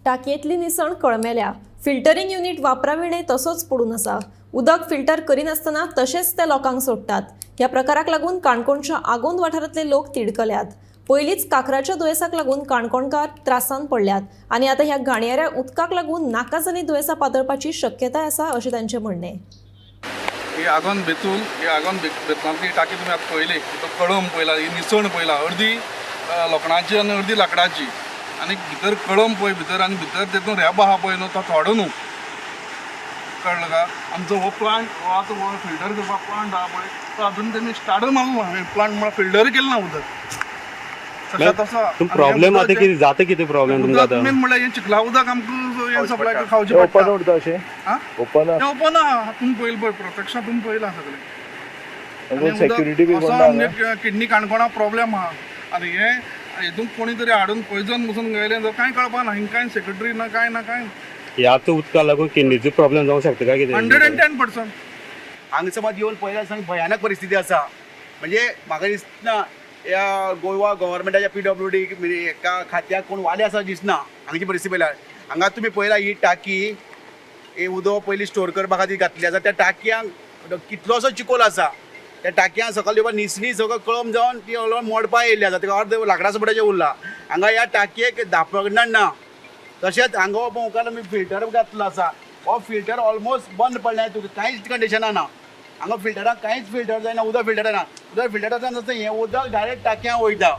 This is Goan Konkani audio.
टाकयेंतली निसण कळमेल्या. फिल्टरींग युनीट वापराविणें तसोच पडून आसा. उदक फिल्टर करिनासतना तशेंच ते लोकांक सोडटात. ह्या प्रकाराक लागून काणकोणच्या आगोंद वाठारांतले लोक तिडकल्यात. पयलींच काकराच्या दुयेंसाक लागून काणकोणकार त्रासांत पडल्यात आनी आतां ह्या घाणयाऱ्या उदकाक लागून नाका जाल्लीं दुयेंसां पातळपाची शक्यताय आसा अशें तांचें म्हणणें. ही आगोंद बेतूल, ही आगोंद बेतलांतली टाकी तुमी आतां पळयली. तो कळम पळयला, ही निसण पळयला, अर्दी लोखणाची आनी अर्दी लांकडाची. आनी भितर कळम पळय भितर, आनी भितर तेतून रेबो आहा पळय न्हू, तो थोडो न्हू, कळ्ळें का? आमचो हो प्लांट हो आतां हो फिल्टर करपाक प्लांट आहा पळय, तो अजून तेमी स्टार्टूय मारलो ना. प्लांट म्हळ्यार फिल्टर केलें ना उदक तशें तसो. तुम प्रॉब्लेम आतां कितें जाता, कितें प्रॉब्लेम तुमकां आतां? मेन म्हणल्यार हें चिखला उदक आमकां हें सप्लाय खावचें ओपन पडटा. उरता अशें? आं? ओपन. तें ओपन आहा. तुमी पळयलें पळय, प्रत्यक्षात तुमी पळयलां सगळें. आनी सेक्युरिटी बी असो कोण ना? आमगे किडनी काणकोणा प्रॉब्लेम आहा. आनी हे हितून कोणी तरी हाडून पॉयजन पसून गेलें जाल्यार कांय कळपा ना. हिंगा कांय सेक्रेटरी ना, कांय ना, कांय. ह्याच उदका लागून किडनीचो प्रॉब्लेम जावंक शकता काय कितें? 110%. हांगा समज येवन पळयल्यार सामकी भयानक परिस्थिती आसा. म्हणजे म्हाका दिसना ह्या गोवा गव्हर्मेंटाच्या पीडब्ल्यू डी एका खात्याक कोण वाले आसा दिसना. हांगची परिस्थिती पळयल्यार, हांगा तुमी पळयला ही टाकी, ही उदक पयलीं स्टोर करपा खातीर घातली आसा. त्या टाकयांक कितलोसो चिकोल आसा. त्या टाकयां सकयल येवपा निसणी सगळो कळम जावन ती मोडपा येयल्ली आसा. ताका अर्द लांकडा सुपडाचें उरला. हांगा ह्या टाकयेक धांपणार ना. तशेंच हांगा मुखार आमी फिल्टर घातलो आसा, हो फिल्टर ऑलमोस्ट बंद पडला. तुका कांयच कंडिशना ना. हांगा फिल्टराक कांयच फिल्टर जायना, उदक फिल्टर जायना. उदक फिल्टर जाता, हें उदक डायरेक्ट टाकयां वयता.